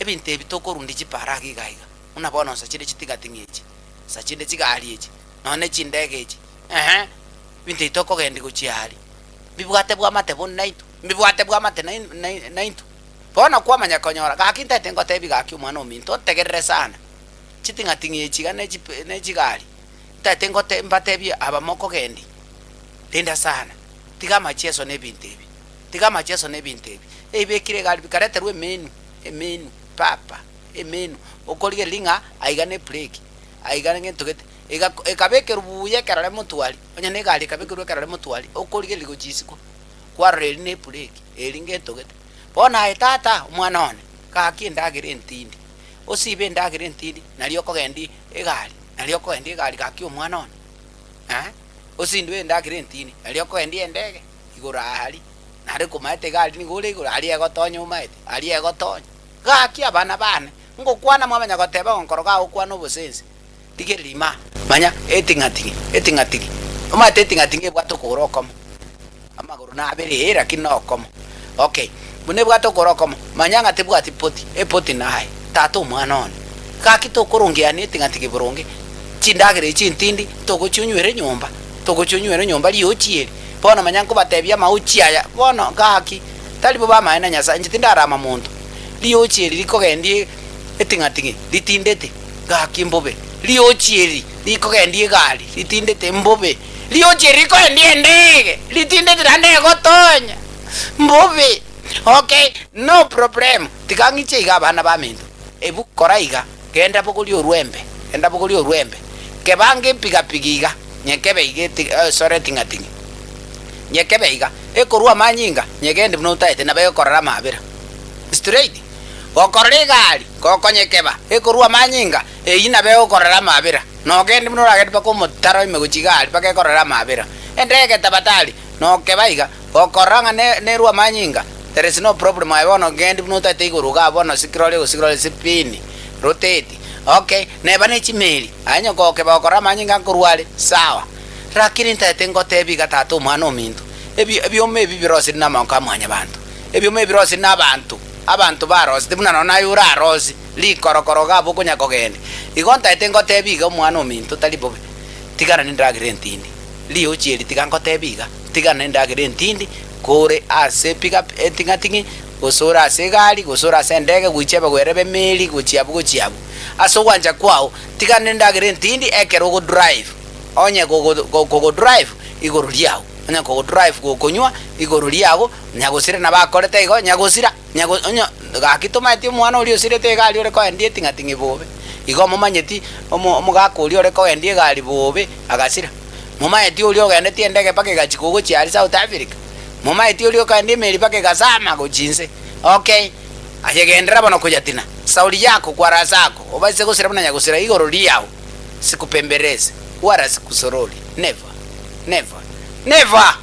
Ebinto ebi tokorundia chipara iga iga iga, buna bono nsa chinde chiting'ating'a echi, nsa chinde chigari echi, nonya ne chindege echi, eeh, ebinto ebi tokogendia gochia aria, mbibwate bwamate buna naintwe, mbibwate bwamate nai nai naintwe. Bono kwamanya konyora, gaki ntaete ngotebi gaki omwana ominto, ontegerere sana, chiting'ating'a echi iga ne chipe ne chigari, ntaete ngote mbatebie aba mokogendia, renda sana, tiga amachieso na ebinto ebi, tiga amachieso na ebinto ebi. Ebibekire egari bikareterwa emenu, emenu papa, emenu, okorigereria ng'a aiga ne brake, aiga ngento gete, ega ekabekerwa buya ekerore motwari, onye na egari ekabekerwa ekerore motwari, okorigereria gochia isiko, kwarora eri ne ebrake, eri ngento gete. Bono aye tata, omwana one, gaki endagera entindi, osibe endagera entindi, nario okogendia egari, nario okogendia egari gaki omwana one, eh, osindwe endagera entindi, nario okogendia endege igoro aaria, naende komaete egari nigo ore igoro aria egotonya omaete, aria egotonya. Gaki abana bane, ngokwana mwamanya goteba ng'a nkoro gagokwana obosensi, rigereria imaa, manya eting'ating'i, eting'ating'i, omanyete eting'ating'i ebwate okogoro okomo. Amagoro nabere, ee, lakini nokomo. Okay, buna ebwate okogoro okomo, manya ng'a tebwati poti, epoti naye, tata omwana one. Gaki tokorongeania eting'ating'i boronge, chindagera echi chintindi, togochia onywere nyomba, togochia onywere nyomba riochi eri. Bono manya nkobatebia amauchi aya, bono gaki, tari bobe amaene na Nyasae, inche tindarama monto. Riochi eri rikogendia eting'ating'i, ritindete, gaki mbobe. Riochi eri rikogendia egari, ritindete, mbobe. Riochi eri rikoendia endege, ritindeti naende egotonya. Mbobe. Okay, no problem. Tiga ng'iche iga abana baminto. Ebu kora iga, genda bogoria orwembe, genda bogoria orwembe. Kebange epigapigi iga, nyekebe iga eti esore eting'ating'i. Nyekebe iga, ekorwa amanyinga, nyegende buna otaete nabo egokorora amabera. Straight. Gokorora egari, gokonyekeba, ekorwa amanyinga, eyio nabo egokorora amabera. Nogende buna oragende mpaka omotaro ime gochia iga aria mpaka ekorore amabera. Endege tabatari, nokeba iga, gokorora ng'a ne nerwe amanyinga, there is no problem aye bono genda buna otaete igoro igaa bono sikirore gosikirore sipini, rotate, okay, neba ne chimeli, aye onye gokeba gokorora amanyinga nkorwa are, sawa. Rakini ntaete ngotebi iga tata omwana ominto, ebi ebioma ebi birosiri namaoko a mwanyabanto, ebioma ebi birosiri na abanto, abanto barosete buna nonya naye orarosie. Rikorokoro iga abwo okonya kogenda. Igo ntaete ngotebi iga omwana ominto tari bobe, tigana nendagera entindi. Riochi eri tiga ngotebi iga, tigana nendagera entindi, kore ase epiga eting'ating'i, gose ore ase egari, gose ore ase endege, goicha ebe gwerebe emeri gochia abwo gochia abwo. Ase ogwancha kwao, tigana nendagera entindi ekero ogodrive, onye kogo kogodrive igoro riago, onye kogodrive gokonywa igoro riago, nyagosira nabo akorete igo, nyagosira. Nyago onye gaki tomaeti omwana oria osirete egari ore koendia eting'ating'i bobe, igo momanyeti omo omogaka oria ore koendia egari bobe agasira? Momaeti oria ogendetie endege mpaka egachia kogochia aria South Africa? Momaeti oria okoendia emeri mpaka egasama gochia inse? Okay, aye genderera bono koyatina, sauri yako kwarasa ako, obaise gosira buna nyagosira igoro riao, sikupemberese, wala sikusorori, never, never, never!